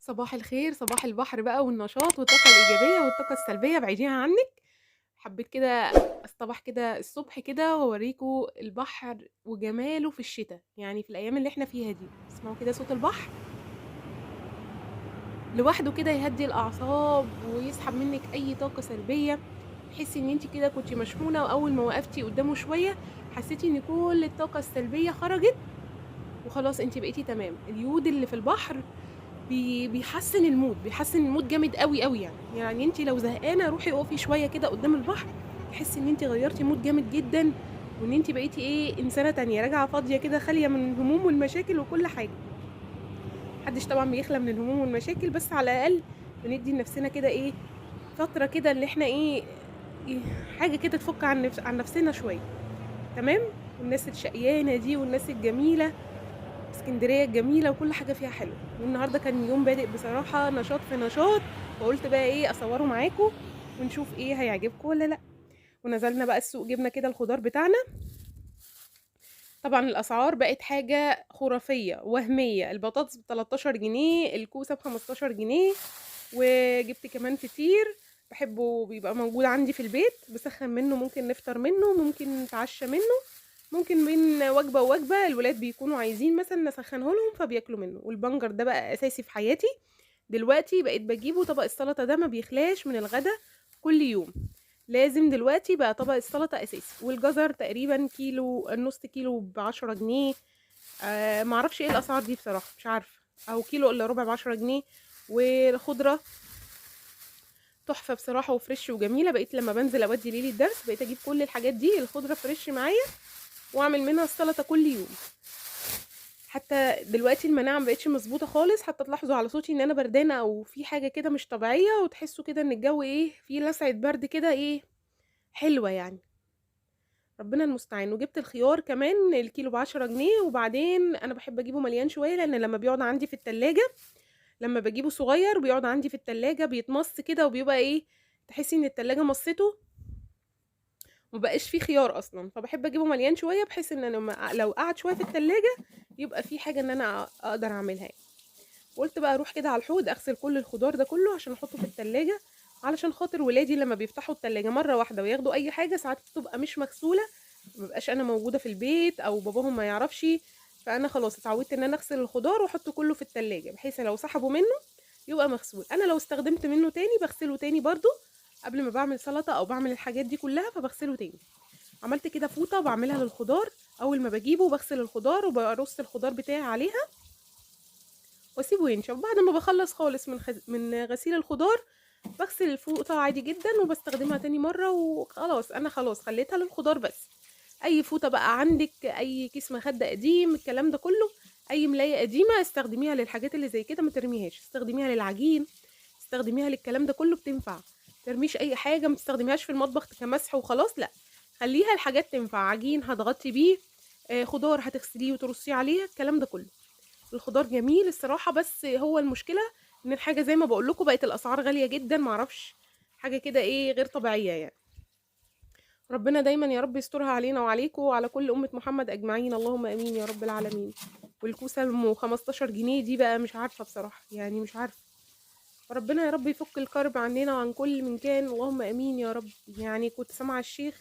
صباح الخير، صباح البحر بقى والنشاط والطاقة الإيجابية والطاقة السلبية بعيديها عنِك. حبيت كده أصطبح كده الصبح كده وأوريكم البحر وجماله في الشتا، يعني في الأيام اللي إحنا فيها دي. اسمعوا كده صوت البحر لوحده كده يهدي الأعصاب ويسحب منك أي طاقة سلبية. تحسي إن أنتِ كده كنتِ مشحونة، وأول ما وقفتي قدامه شوية حسيتي إن كل الطاقة السلبية خرجت وخلاص أنتِ بقيتي تمام. اليود اللي في البحر بيحسن ال mood، بيحسن ال mood جامد قوي قوي. يعني انت لو زهقانه روحي اقفي شوية كده قدام البحر، تحسي ان انت غيرتي mood جامد جدا، وان انت بقيتي انسانه تانية راجعه فاضية كده، خالية من الهموم والمشاكل وكل حاجة. محدش طبعا بيخلى من الهموم والمشاكل، بس على الاقل بندي لنفسنا كده فترة كده اللي احنا حاجة كده تفك عن نفسنا شوية. تمام. والناس الشقيانه دي والناس الجميلة، اسكندرية الجميلة وكل حاجة فيها حلو. والنهارده كان يوم بادئ بصراحة نشاط في نشاط، فقلت بقى اصوره معاكم ونشوف هيعجبكم ولا لا. ونزلنا بقى السوق، جبنا كده الخضار بتاعنا. طبعا الاسعار بقت حاجة خرافية وهمية، البطاطس ب 13 جنيه، الكوسه ب 15 جنيه. وجبت كمان فطير بحبه بيبقى موجود عندي في البيت، بسخن منه، ممكن نفطر منه، ممكن نتعشى منه، ممكن بين وجبة ووجبة الولاد بيكونوا عايزين مثلا نسخنه لهم فبياكلوا منه. والبنجر ده بقى أساسي في حياتي دلوقتي، بقيت بجيبه. طبق السلطة ده ما بيخلاش من الغدا كل يوم، لازم دلوقتي بقى طبق السلطة أساسي. والجزر تقريبا كيلو، نص كيلو ب10 جنيه، معرفش ايه الأسعار دي بصراحة، مش عارفة، أو كيلو إلا ربع ب10 جنيه. والخضرة تحفة بصراحة وفريش وجميلة. بقيت لما بنزل أودي ليلي الدرس بقيت أجيب كل الحاجات دي، الخضرة fresh معايا، واعمل منها السلطة كل يوم. حتى دلوقتي المناعة ما بقتش مظبوطة خالص، حتى تلاحظوا على صوتي ان انا بردانه او في حاجة كده مش طبيعية، وتحسوا كده ان الجو فيه لسعه برد كده حلوة يعني، ربنا المستعان. وجبت الخيار كمان الكيلو ب10 جنيه. وبعدين انا بحب اجيبه مليان شوية، لان لما بيقعد عندي في التلاجة، لما بجيبه صغير بيقعد عندي في التلاجة بيتمص كده، وبيبقى تحسي ان التلاجة مصته، مبقاش فيه خيار اصلا. فبحب اجيبه مليان شوية بحيث ان انا لو قعد شوية في التلاجة يبقى في حاجة ان انا اقدر اعملها يعني. وقلت بقى اروح كده على الحوض اغسل كل الخضار ده كله عشان احطه في التلاجة، علشان خاطر ولادي لما بيفتحوا التلاجة مرة واحدة وياخدوا اي حاجة ساعات بتبقى مش مغسوله، مبقاش انا موجودة في البيت او باباهم ما يعرفش. فانا خلاص اتعودت ان انا اغسل الخضار واحطه كله في التلاجة، بحيث لو سحبوا منه يبقى مغسول. انا لو استخدمت منه تاني بغسله تاني برضو قبل ما بعمل سلطة او بعمل الحاجات دي كلها، فبغسله تاني. عملت كده فوطه بعملها للخضار، اول ما بجيبه بغسل الخضار وبرص الخضار بتاعي عليها واسيبه ينشف. بعد ما بخلص خالص من غسيل الخضار بغسل الفوطه عادي جدا وبستخدمها تاني مرة، وخلاص انا خلاص خليتها للخضار بس. اي فوطه بقى عندك، اي كيس مخده قديم، الكلام ده كله، اي ملايه قديمة استخدميها للحاجات اللي زي كده، ما ترميهاش، استخدميها للعجين، استخدميها للكلام ده كله، بتنفع. ترميش اي حاجة، ما تستخدميهاش في المطبخ كمسح وخلاص، لا خليها الحاجات تنفع. عجين هتغطي بيه، خضار هتغسليه وترصيه عليها، الكلام ده كله. الخضار جميل الصراحة، بس هو المشكلة ان الحاجة زي ما بقول لكم بقت الاسعار غالية جدا، معرفش حاجة كده غير طبيعية يعني. ربنا دايما يا رب يسترها علينا وعليكم وعلى كل امه محمد اجمعين، اللهم امين يا رب العالمين. والكوسه ام 15 جنيه دي بقى مش عارفه بصراحة، يعني مش عارفه. ربنا يا رب يفك الكرب عننا وعن كل من كان، اللهم امين يا رب. كنت سامعه الشيخ،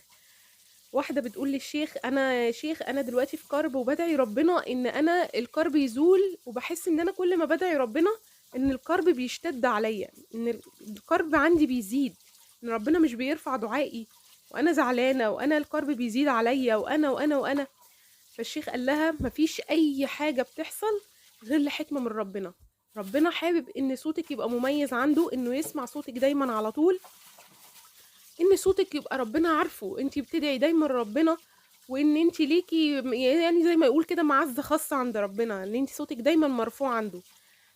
واحدة بتقول للشيخ انا يا شيخ انا دلوقتي في كرب وبدعي ربنا ان انا الكرب يزول، وبحس ان انا كل ما بدعي ربنا ان الكرب بيشتد عليا، ان الكرب عندي بيزيد، ان ربنا مش بيرفع دعائي وانا زعلانة وانا الكرب بيزيد عليا وانا وانا وانا. فالشيخ قال لها مفيش اي حاجة بتحصل غير لحكمه من ربنا. ربنا حابب ان صوتك يبقى مميز عنده، انه يسمع صوتك دايما على طول، ان صوتك يبقى ربنا عارفه، انتي بتدعي دايما ربنا، وان انتي ليكي زي ما يقول كده معزة خاصة عند ربنا، ان انتي صوتك دايما مرفوع عنده.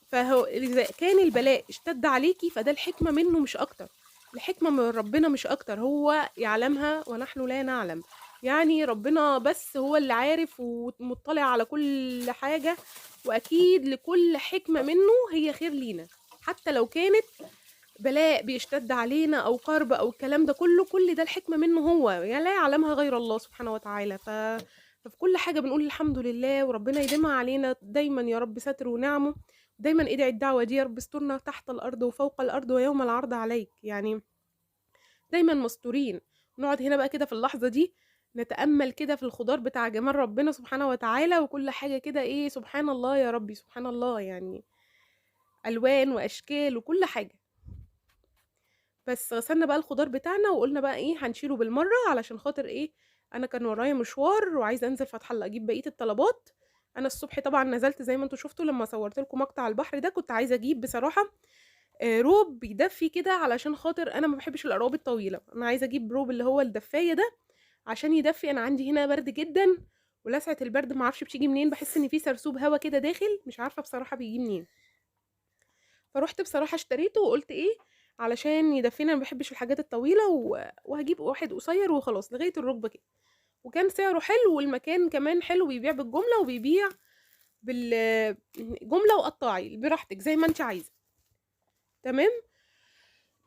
فهو اذا كان البلاء اشتد عليكي فده الحكمة منه مش اكتر، الحكمة من ربنا مش اكتر، هو يعلمها ونحن لا نعلم. ربنا بس هو اللي عارف ومطلع على كل حاجة، واكيد لكل حكمه منه هي خير لينا، حتى لو كانت بلاء بيشتد علينا او كرب او الكلام ده كله، كل ده الحكمة منه هو، لا يعلمها غير الله سبحانه وتعالى. ففي كل حاجة بنقول الحمد لله، وربنا يديمها علينا دايما يا رب ستر ونعمه، دايما ادعي الدعوة دي، يا رب استرنا تحت الارض وفوق الارض ويوم العرض عليك، يعني دايما مستورين. نقعد هنا بقى كده في اللحظة دي نتأمل كده في الخضار بتاع جمال ربنا سبحانه وتعالى، وكل حاجة كده ايه، سبحان الله يا ربي سبحان الله، يعني ألوان وأشكال وكل حاجة. بس غسلنا بقى الخضار بتاعنا وقلنا بقى ايه هنشيله بالمرة، علشان خاطر ايه، انا كان ورايا مشوار وعايزة انزل فتح الله اجيب بقية الطلبات. انا الصبح طبعا نزلت زي ما انتوا شفتوا لما صورت لكم مقطع البحر ده، كنت عايزة اجيب بصراحة روب بيدفي كده، علشان خاطر انا ما بحبش الارواب الطويلة، انا عايزة اجيب روب اللي هو الدفاية ده عشان يدفي. انا عندي هنا برد جدا، ولسعة البرد ما اعرفش بتيجي منين، بحس ان في سرسوب هوا كده داخل، مش عارفة بصراحة بيجي منين. فروحت بصراحة اشتريته وقلت ايه علشان يدفينا، انا ما بحبش الحاجات الطويلة، وهجيب واحد قصير وخلاص لغاية الركبة كده. وكان سعره حلو، والمكان كمان حلو، بيبيع بالجملة وبيبيع بالجملة وقطاعي براحتك زي ما انت عايزة، تمام.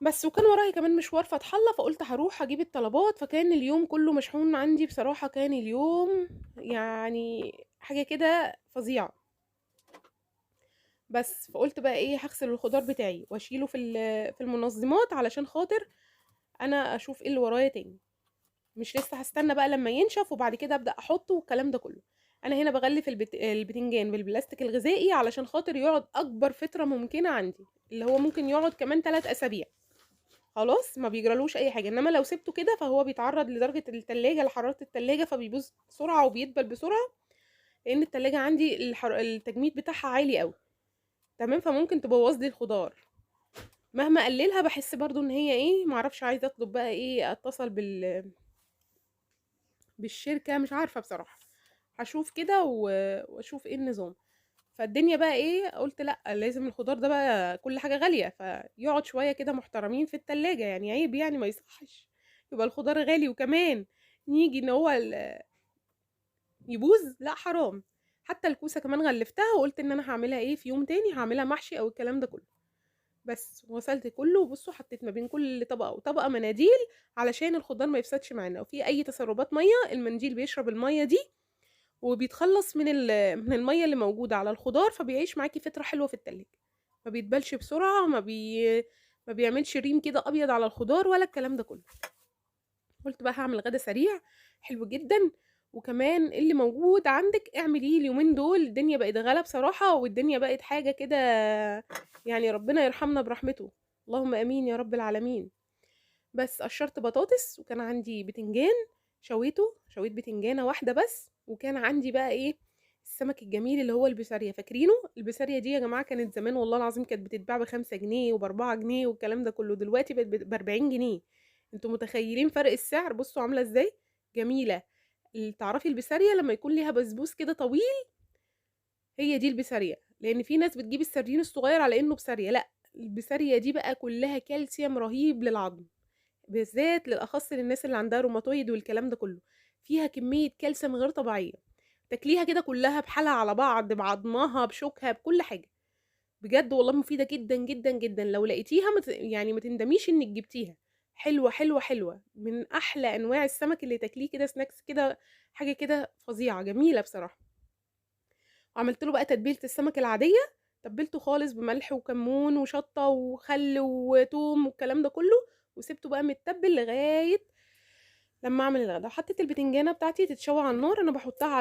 بس وكان ورايا كمان مشوار فتح الله، فقلت هروح اجيب الطلبات. فكان اليوم كله مشحون عندي بصراحة، كان اليوم يعني حاجة كده فظيعة. بس فقلت بقى ايه، هغسل الخضار بتاعي واشيله في المنظمات علشان خاطر انا اشوف ايه اللي ورايا تاني، مش لسه هستنى بقى لما ينشف وبعد كده ابدا احطه والكلام ده كله. انا هنا بغلف البتنجان بالبلاستيك الغذائي علشان خاطر يقعد اكبر فترة ممكنة عندي، اللي هو ممكن يقعد كمان 3 اسابيع خلاص، ما بيجرالوش اي حاجة. انما لو سبته كده فهو بيتعرض لدرجة التلاجة، لحراره التلاجة، فبيبوظ بسرعة وبيدبل بسرعة، لان التلاجة عندي التجميد بتاعها عالي قوي، تمام. فممكن تبوظ لي الخضار مهما اقللها، بحس برضو ان هي ايه، معرفش، عايزه اطلب بقى ايه، اتصل بالشركة، مش عارفه بصراحة، هشوف كده واشوف ايه النظام. فالدنيا بقى ايه، قلت لا لازم الخضار ده بقى كل حاجة غالية، فيقعد شوية كده محترمين في التلاجة، يعني عيب يعني ما يصحش يبقى الخضار غالي وكمان نيجي ان هو يبوظ، لا حرام. حتى الكوسه كمان غلفتها وقلت ان انا هعملها ايه في يوم تاني، هعملها محشي او الكلام ده كله. بس وصلت كله، وبصوا حطيت ما بين كل طبقه وطبقه مناديل علشان الخضار ما يفسدش معانا، وفي اي تسربات مية المنديل بيشرب المية دي وبيتخلص من المية اللي موجودة على الخضار، فبيعيش معاكي فترة حلوة في التلاجة، ما بيتبلش بسرعة، ما بيعملش ريم كده ابيض على الخضار ولا الكلام ده كله. قلت بقى هعمل غدا سريع حلو جدا، وكمان اللي موجود عندك اعمليه. اليومين دول الدنيا بقت غلا بصراحة، والدنيا بقت حاجة كده يعني، ربنا يرحمنا برحمته، اللهم امين يا رب العالمين. بس قشرت بطاطس، وكان عندي بتنجان شويته، شويت بتنجانه واحدة بس، وكان عندي بقى ايه السمك الجميل اللي هو البسارية، فاكرينه؟ البسارية دي يا جماعة كانت زمان والله العظيم كانت بتتباع ب5 جنيه وب4 جنيه والكلام ده كله، دلوقتي بقت ب40 جنيه. انتوا متخيلين فرق السعر؟ بصوا عامله ازاي جميلة. تعرفي البسارية لما يكون ليها بسبوس كده طويل، هي دي البسارية، لان في ناس بتجيب السردين الصغير على انه بسارية، لا البسارية دي بقى كلها كالسيوم رهيب للعظم، بالذات للاخص للناس اللي عندها روماتويد والكلام ده كله، فيها كمية كالسيوم غير طبيعية، تاكليها كده كلها بحالها على بعض، بعظمها بشوكها بكل حاجة، بجد والله مفيدة جدا جدا جدا. لو لقيتيها يعني ما تندميش انك جبتيها، حلوة حلوة حلوة، من احلى انواع السمك اللي تاكليه كده سناكس كده، حاجة كده فظيعة جميلة بصراحة. وعملت له بقى تتبيلة السمك العادية، تبلته خالص بملح وكمون وشطة وخل وتوم والكلام ده كله، وسبته بقى متبل لغاية لما اعمل الغدا. وحطيت البتنجانة بتاعتي تتشوى على النار، انا بحطها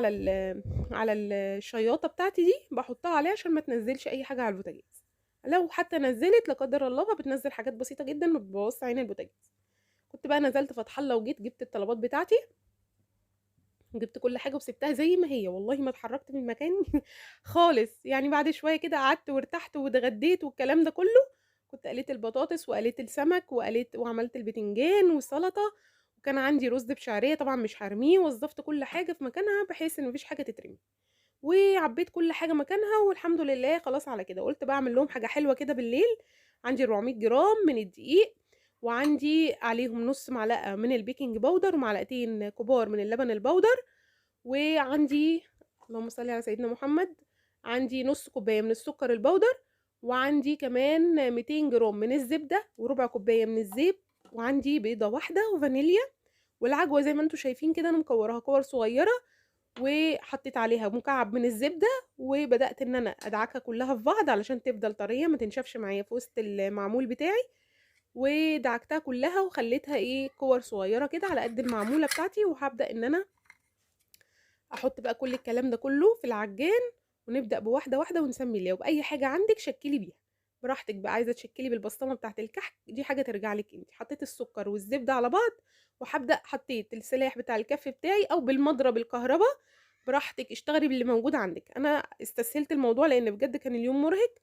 على الشياطة بتاعتي دي، بحطها عليها عشان ما تنزلش اي حاجة على البوتاجاز، لو حتى نزلت لا قدر الله فبتنزل حاجات بسيطة جدا ما بتبوظش عين البوتاجاز. كنت بقى نزلت فتح الله وجيت جبت الطلبات بتاعتي، جبت كل حاجة وسبتها زي ما هي، والله ما اتحركت من مكاني خالص. يعني بعد شوية كده قعدت وارتحت واتغديت والكلام ده كله، كنت قليت البطاطس وقليت السمك وعملت البتنجان والسلطة، وكان عندي رز بشعريه طبعا مش هرميه، وظفت كل حاجة في مكانها بحيث ان مفيش حاجة تترمي، وعبيت كل حاجة مكانها والحمد لله. خلاص على كده قلت بقى اعمل لهم حاجة حلوة كده بالليل. عندي 400 جرام من الدقيق، وعندي عليهم نص معلقه من ال baking powder، ومعلقتين كبار من اللبن البودر، وعندي اللهم صل على سيدنا محمد، عندي نص كوباية من السكر البودر، وعندي كمان 200 جرام من الزبدة، وربع كوباية من الزيت، وعندي بيضة واحدة وفانيليا. والعجوه زي ما انتم شايفين كده انا مكوراها كور صغيرة، وحطيت عليها مكعب من الزبدة، وبدات ان انا ادعكها كلها في بعض علشان تفضل طرية ما تنشفش معايا في وسط المعمول بتاعي. ودعكتها كلها وخليتها ايه كور صغيرة كده على قد المعموله بتاعتي. وهبدا ان انا احط بقى كل الكلام ده كله في العجان، ونبدا بواحدة واحدة ونسمي الله. وباي حاجة عندك شكلي بيها براحتك بقى، عايزه تشكلي بالبسطمه بتاعه الكحك دي حاجة ترجع لك انت. حطيت السكر والزبده على بعض، وهبدا حطيت السلاح بتاع الكف بتاعي او بالمضرب الكهرباء، براحتك اشتغلي باللي موجود عندك. انا استسهلت الموضوع لان بجد كان اليوم مرهق،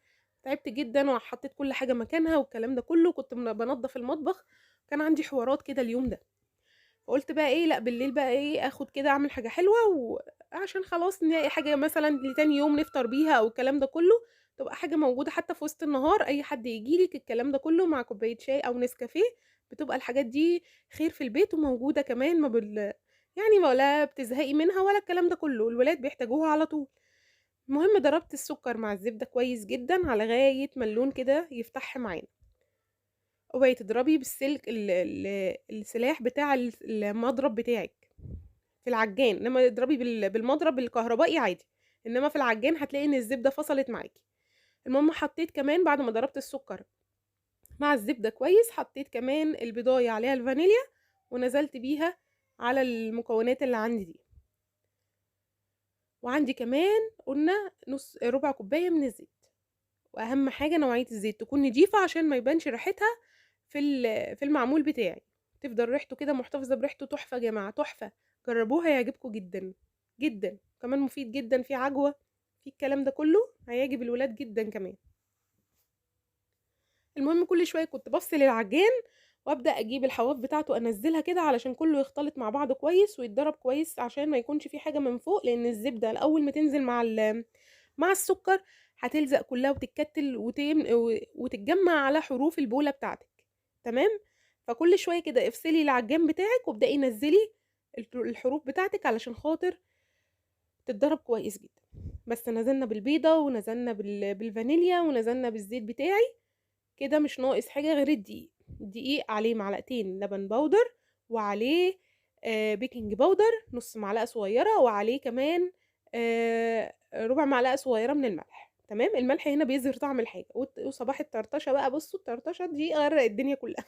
تعبت جدا، وحطيت كل حاجة مكانها والكلام ده كله. كنت بنظف المطبخ، كان عندي حوارات كده اليوم ده، فقلت بقى ايه، لا بالليل بقى ايه اخد كده اعمل حاجة حلوة، وعشان خلاص نلاقي حاجة مثلا لتاني يوم نفطر بيها او الكلام ده كله، تبقى حاجة موجودة حتى في وسط النهار، اي حد يجيلك الكلام ده كله مع كوباية شاي او نسكافيه، بتبقى الحاجات دي خير في البيت وموجودة كمان، ما بال يعني ولا بتزهقي منها ولا الكلام ده كله، الولاد بيحتاجوها على طول. المهم ضربت السكر مع الزبدة كويس جدا على غاية ما اللون كده يفتح معانا. اوعي تضربي بالسلك السلاح بتاع المضرب بتاعك في العجان، انما اضربي بالمضرب الكهربائي عادي، انما في العجان هتلاقي ان الزبدة فصلت معاكي. المهم حطيت كمان بعد ما ضربت السكر مع الزبدة كويس، حطيت كمان البضايه عليها الفانيليا، ونزلت بيها على المكونات اللي عندي دي. وعندي كمان قلنا نص ربع كوباية من الزيت، واهم حاجة نوعية الزيت تكون نضيفه عشان ما يبانش ريحتها في المعمول بتاعي، تفضل ريحته كده محتفظة بريحته. تحفة يا جماعة، تحفة، جربوها هيعجبكم جدا جدا، كمان مفيد جدا، في عجوه، في الكلام ده كله، هيعجب الولاد جدا كمان. المهم كل شوية كنت بفصل العجان وابدا اجيب الحواف بتاعته انزلها كده علشان كله يختلط مع بعضه كويس ويتضرب كويس، عشان ما يكونش في حاجة من فوق، لان الزبدة الاول ما تنزل مع السكر هتلزق كلها وتتكتل وتتجمع على حروف البوله بتاعتك. تمام، فكل شوية كده افصلي العجان بتاعك وابداي نزلي الحروف بتاعتك علشان خاطر تتضرب كويس جدا. بس نزلنا بالبيضه ونزلنا بالفانيليا ونزلنا بالزيت بتاعي كده، مش ناقص حاجة غير الدقيق. الدقيق عليه معلقتين لبن بودر، وعليه baking powder نص معلقه صغيرة، وعليه كمان ربع معلقه صغيرة من الملح. تمام، الملح هنا بيظهر طعم الحاجة. وصباح الطرطشه بقى، بصوا الطرطشه دي غرق الدنيا كلها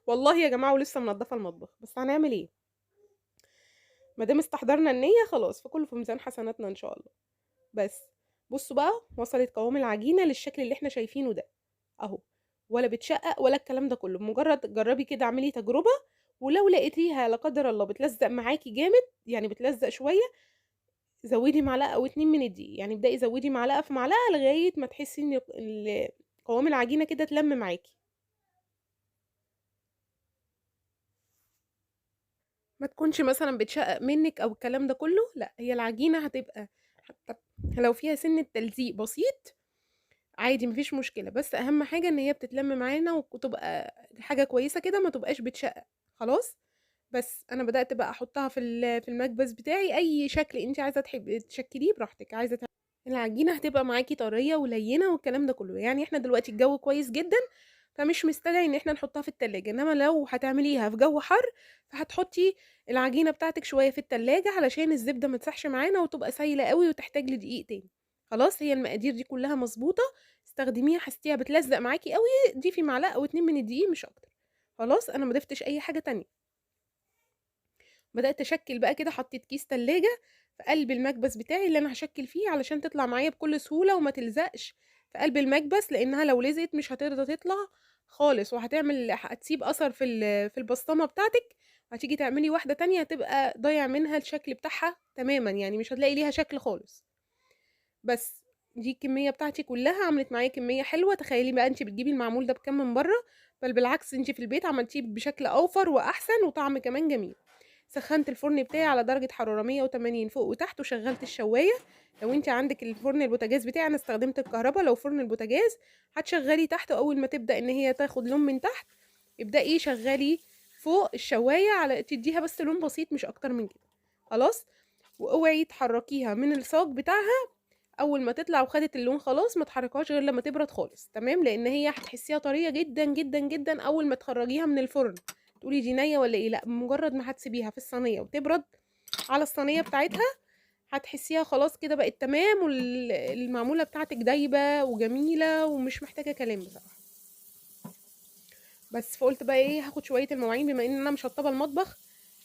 والله يا جماعة، ولسه منضفه المطبخ، بس هنعمل ايه ما دام استحضرنا النية خلاص، فكله في ميزان حسناتنا ان شاء الله. بس بصوا بقى، وصلت قوام العجينة للشكل اللي احنا شايفينه ده اهو، ولا بتشقق ولا الكلام ده كله. مجرد جربي كده، اعملي تجربه، ولو لقيتيها لا قدر الله بتلزق معاكي جامد، يعني بتلزق شوية، زودي معلقه او 2 من الدقيق، يعني ابداي زودي معلقه في معلقه لغاية ما تحسي ان قوام العجينة كده اتلم معاكي. ما تكونش مثلا بتشقق منك او الكلام ده كله، لا هي العجينة هتبقى حتى لو فيها سنة تلزيق بسيط عادي مفيش مشكلة، بس اهم حاجة ان هي بتتلم معانا وتبقى حاجة كويسة كده، ما تبقاش بتشقق. خلاص، بس انا بدات بقى احطها في المكبس بتاعي، اي شكل انت عايزه تحبي تشكليه براحتك. عايزه العجينة هتبقى معاكي طرية ولينه والكلام ده كله. يعني احنا دلوقتي الجو كويس جدا، فمش مستدعي ان احنا نحطها في التلاجة، انما لو هتعمليها في جو حر فهتحطي العجينة بتاعتك شوية في التلاجة علشان الزبدة ما تسحش معانا وتبقى سايله قوي وتحتاج لدقيق تاني. خلاص، هي المقادير دي كلها مظبوطة، استخدميها. حسيتيها بتلزق معاكي قوي، ضيفي معلقه او 2 من الدقيق مش اكتر. خلاص، انا ما ضفتش اي حاجة تانية. بدات اشكل بقى كده، حطيت كيس تلاجة في قلب المكبس بتاعي اللي انا هشكل فيه علشان تطلع معايا بكل سهولة وما تلزقش في قلب المكبس، لانها لو لزقت مش هترضى تطلع خالص، وهتسيب اثر في البسطمه بتاعتك. هتيجي تعملي واحدة تانية هتبقى ضايع منها الشكل بتاعها تماما، يعني مش هتلاقي ليها شكل خالص. بس دي الكمية بتاعتي كلها عملت معايا كمية حلوة. تخيلي بقى انت بتجيبي المعمول ده بكام من بره، بل بالعكس انت في البيت عملتيه بشكل اوفر واحسن وطعم كمان جميل. سخنت الفرن بتاعي على درجه حرارة 180 فوق وتحت، وشغلت الشوايه. لو انت عندك الفرن البوتاجاز بتاعي، انا استخدمت الكهرباء، لو فرن البوتاجاز هتشغلي تحت، اول ما تبدا ان هي تاخد لون من تحت ابداي شغلي فوق الشوايه، على تديها بس لون بسيط مش اكتر من كده. خلاص، واوعي تحركيها من الصاج بتاعها اول ما تطلع وخدت اللون خلاص، ما تحركهاش غير لما تبرد خالص. تمام، لان هي هتحسيها طرية جدا جدا جدا اول ما تخرجيها من الفرن، تقولي دي نيه ولا ايه. لا، مجرد ما هتسيبيها في الصينية وتبرد على الصينية بتاعتها، هتحسيها خلاص كده بقت تمام، والمعموله بتاعتك دايبه وجميلة ومش محتاجه كلام بصراحة. بس فقلت بقى ايه، هاخد شوية المواعين بما ان انا مشطبه المطبخ،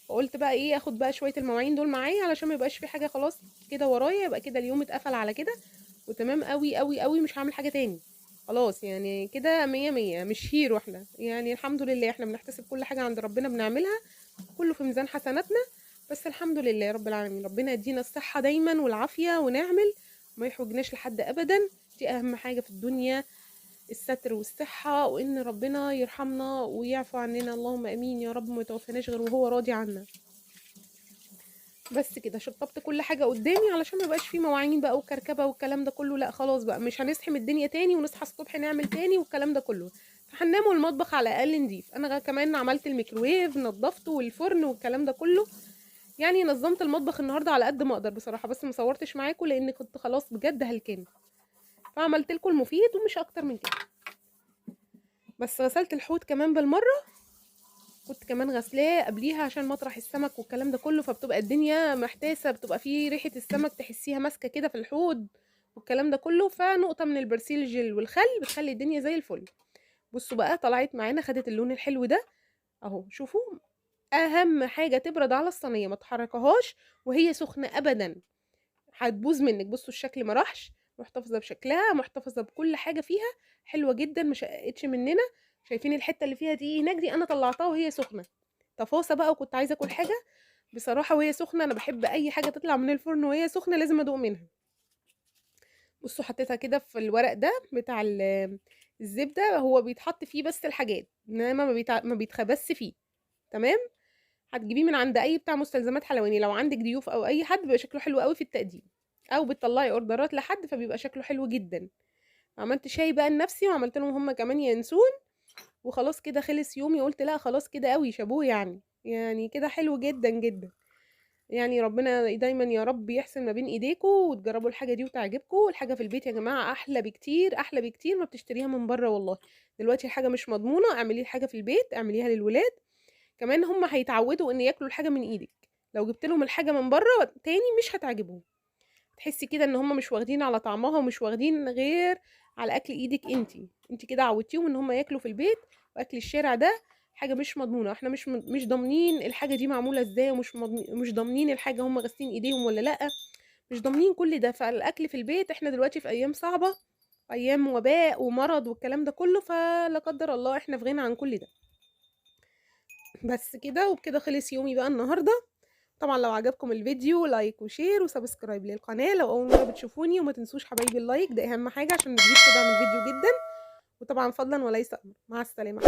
فقلت بقى ايه، اخد بقى شوية المواعين دول معايا علشان ما يبقاش في حاجة خلاص كده ورايا، يبقى كده اليوم اتقفل على كده وتمام قوي قوي قوي، مش هعمل حاجة تاني خلاص يعني كده مية مية، مش هيرو احنا يعني، الحمد لله احنا بنحتسب كل حاجة عند ربنا بنعملها، كله في ميزان حسناتنا. بس الحمد لله رب العالمين، ربنا يدينا الصحة دايما والعافية ونعمل ما يحوجناش لحد ابدا، دي اهم حاجة في الدنيا، الستر والصحة، وان ربنا يرحمنا ويعفو عننا، اللهم امين يا رب، ما يتوفناش غير وهو راضي عنا. بس كده شطبت كل حاجة قدامي علشان ما يبقاش فيه مواعين بقى وكركبه والكلام ده كله، لا خلاص بقى مش هنزحم الدنيا تاني ونصحى الصبح نعمل تاني والكلام ده كله، فهننام والمطبخ على الاقل نضيف. انا كمان عملت الميكروويف نظفته والفرن والكلام ده كله، يعني نظمت المطبخ النهارده على قد ما اقدر بصراحة، بس ما صورتش معاكم لان كنت خلاص بجد هلكانه، فعملت لكم المفيد ومش اكتر من كده. بس غسلت الحوض كمان بالمرة، كنت كمان غسلاه قبليها عشان مطرح السمك والكلام ده كله، فبتبقى الدنيا محتاسه، بتبقى فيه ريحه السمك تحسيها ماسكه كده في الحوض والكلام ده كله، فنقطه من البرسيل جل والخل بتخلي الدنيا زي الفل. بصوا بقى طلعت معانا، خدت اللون الحلو ده اهو، شوفوا اهم حاجة تبرد على الصينية، ما تحركهاش وهي سخنة ابدا، هتبوظ منك. بصوا الشكل ما راحش، محتفظة بشكلها، محتفظة بكل حاجة فيها، حلوة جدا ما شقتش مننا. شايفين الحتة اللي فيها دي هناك دي انا طلعتها وهي سخنة، تفاصه بقى، وكنت عايزه اكل حاجة بصراحة وهي سخنة، انا بحب اي حاجة تطلع من الفرن وهي سخنة لازم ادوق منها. بصوا حطيتها كده في الورق ده بتاع الزبدة، هو بيتحط فيه بس الحاجات، انما ما بيتخبس فيه، تمام. هتجيبيه من عند اي بتاع مستلزمات حلواني، لو عندك ضيوف او اي حد بيبقى شكله حلو قوي في التقديم، او بتطلعي اوردرات لحد فبيبقى شكله حلو جدا. عملت شاي بقى لنفسي وعملت لهم هم كمان ينسون، وخلاص كده خلص يومي. قلت لا خلاص كده قوي شابوه يعني كده حلو جدا جدا يعني. ربنا دايما يا رب يحسن ما بين ايديكم وتجربوا الحاجة دي وتعجبكم. الحاجة في البيت يا جماعة احلى بكتير، احلى بكتير ما بتشتريها من بره والله. دلوقتي الحاجة مش مضمونه، اعملي الحاجة في البيت، اعمليها للولاد كمان، هم هيتعودوا ان ياكلوا الحاجة من ايدك. لو جبت لهم الحاجة من بره تاني مش هتعجبهم، تحسي كده ان هم مش واخدين على طعمها ومش واخدين غير على اكل ايدك انتي. انتي كده عودتيهم ان هم ياكلوا في البيت، واكل الشارع ده حاجة مش مضمونه، احنا مش ضامنين الحاجة دي معمولة ازاي، ومش مش ضامنين الحاجة هم غاسلين ايديهم ولا لا، مش ضامنين كل ده. فالاكل في البيت، احنا دلوقتي في ايام صعبة، ايام وباء ومرض والكلام ده كله، فلا قدر الله احنا في غنى عن كل ده. بس كده، وبكده خلص يومي بقى النهارده. طبعا لو عجبكم الفيديو like و share و subscribe للقناة لو اول مرة بتشوفوني، وما تنسوش حبايبي ال like ده اهم حاجة عشان نزيد كده من الفيديو جدا، وطبعا فضلا وليس امر. مع السلامة.